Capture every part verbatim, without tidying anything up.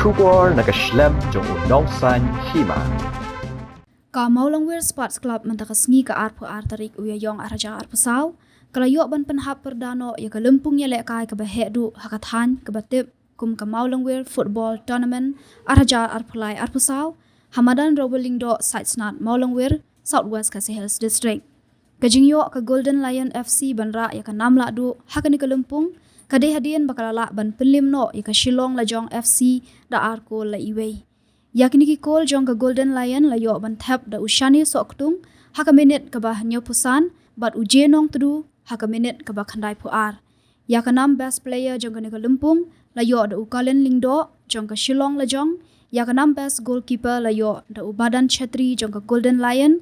Khubor na ka shlem jong u nongsan hima. Ka Mawlangwir Sports Club mynta ka sngi ka arphew ar tarik u Ïaïong arhajar arphew saw ka la ïoh ban pynhap pyrda noh ïa ka lympung ïalehkai kaba heh duh ha ka thaiñ kaba tip kum ka Mawlangwir Football Tournament arhajar arphew lai arphew saw ha madan Robert Lyngdoh, Saitsnat Mawlangwir, South West Khasi Hills District. Ka jingïoh ka Golden Lion F C ban rah ïa ka nam lahduh ha kane ka lympung ka dei hadien ba ka la lah ban pynlip noh ïa ka Shillong Lajong F C da ar kol la iwei. Ïa kine ki kol jong ka Golden Lion la ïoh ban thep da u Shane Sohktung ha ka minit kaba hynñiewphew san bad u Jenong Tdu ha ka minit kaba khyndaiphew ar. Ïa ka nam best player jong kane ka lympung la ïoh da u Colin Lyngdoh jong ka Shillong Lajong. Ïa ka nam best goalkeeper la ïoh da u Badan Chetri jong ka Golden Lion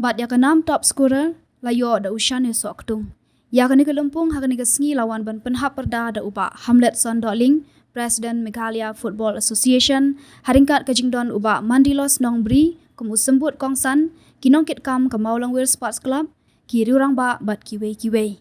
bad ïa ka nam top scorer la ïoh da u Shane Sohktung. Ïa kane ka lympung ha kane ka sngi la wan ban pynhap pyrda da u Bah Hamletson Dohling, President Meghalaya Football Association, ha ryngkat ka jingdon u Bah Mandilos Nongbri kum u symbud kongsan, ki nongkitkam ka Mawlangwir Sports Club, ki riewrangbah bad kiwei kiwei.